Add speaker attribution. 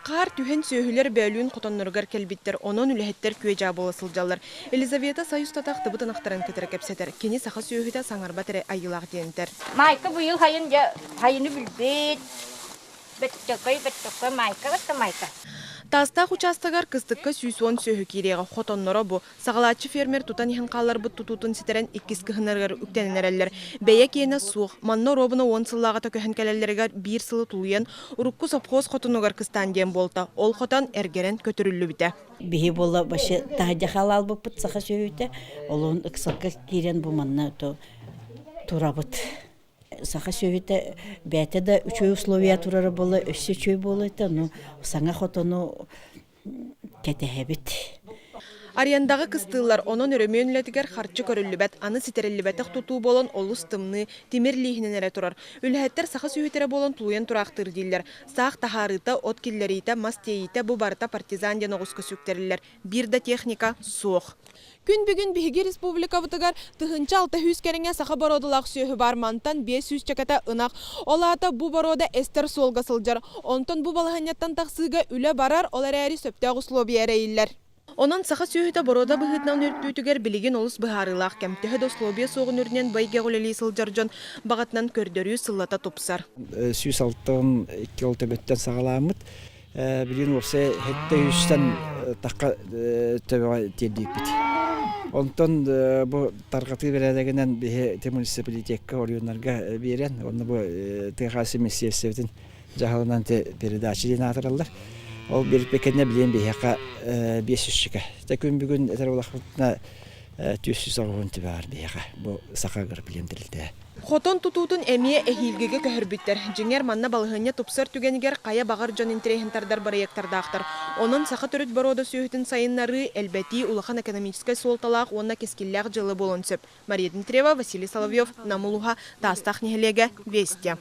Speaker 1: Хаар түһэн сүөһүлэр бөөлүүн хотонноругар кэлбиттэр, онон үлэһиттэр күө-дьаа буола сылдьаллар. Елизавета сай устата ахтыбыт ынахтарын кытары кэпсэтэр. Кини саха сүөһүтэ саҥарбат эрэ айыылаах диэн этэр.
Speaker 2: Майка быйыл хайын дьэ хайыны билбит. Бөттөкөй, бөттөкөй, майка бөттө майка.
Speaker 1: Таастаах учаастагар кыстыкка 110 сүөһү киириэҕэ, хотонноро бу. Саҕалааччы фермер тутан иһэн хаалларбыт тутуутун ситэрэн иккис кыһыннарыгар үктэнэн эрэллэр. Бэйэ киэнэ суох. Манна оруобуна 10 сыллааҕыта көһөн кэлэллэригэр биир сылы тулуйан, урукку сопхуос хотонугар кыстаан диэн буолта. Ол хотон эргэрэн көтүрүллүбүтэ.
Speaker 3: Биһи буола вообще таһырдьа хаалаалбыппыт саха сүөһүтэ. Олуһун ыксалга киирэн бу манна турабыт. Саха сүөһүтэ бэйэтэ да үчүгэй условия турара буолла, өссө үчүгэй буолуо этэ, но саҥа хотону кэтэһэбит.
Speaker 1: Арендаҕа кыстыыллар, онон өрөмүөн үлэтигэр харчы көрүллүбэт, аны ситэриллибэтэх тутуу буолан олус тымныы, тимир лииһинэн эрэ турар. Үлэһиттэр саха сүөһүтэрэ буолан тулуйан тураахтыыр дииллэр. Саах таһаарыыта, от киллэриитэ, мас тиэйиитэ бу барыта партизан диэн оҕуска сүктэриллэр. Биир да техника суох. Күн бүгүн биһиги республикабытыгар 1600 кэриҥэ саха боруодалаах сүөһү баар, мантан 500 чэкэтэ ынах. Ол аата бу боруода эстэр суолга сылдьар. Онтон бу балаһыанньаттан тахсыыга үлэ барар, ол эрээри сөптөөх условия эрэйиллэр. Онон саха сүөһүтэ боруода быһыытынан үрдүүтүгэр билигин олус быһаарыылаах кэм. Төһө да условия суоҕун үрдүнэн бу эйгэҕэ үлэлии сылдьар дьон баҕатынан көрдөрүү сыллата тупсар.
Speaker 4: 162 ол төбөттөн саҕаламмыт. Билигин уопсай 700-тэн тахха төбөҕө тиэрдииппит. Онтон бу тарҕатыы бэрээдэгинэн биһи ити муниципалитекка оройуоннарга биэрэн, онно бу тыа хаһаайыстыбатын министиэристибэтин дьаһалынан передача диэн аатыраллар. Ол биэрбит кэннэ билигин биһиэхэ 500 Тэ күн бүгүн этэр буоллахпытына 490 түбэҕэр биһиэхэ бу саха агроплем тэрилтэ.
Speaker 1: Хотон тутуутун эмиэ эһиилгигэ көһөрбүттэр. Дьиҥэр, манна балаһыанньа тупсар түгэнигэр хайа баҕар дьон интэриэһин тардар бырайыактардаахтар. Онон саха төрүт боруода сүөһүтүн сайыннарыы, элбэтии улахан экономическай суолталаах уонна кэскиллээх дьыала буолуон сөп. Мария Дмитриева, Василий Соловьев, Нам улууһа, Таастаах нэһилиэгэ, Вести.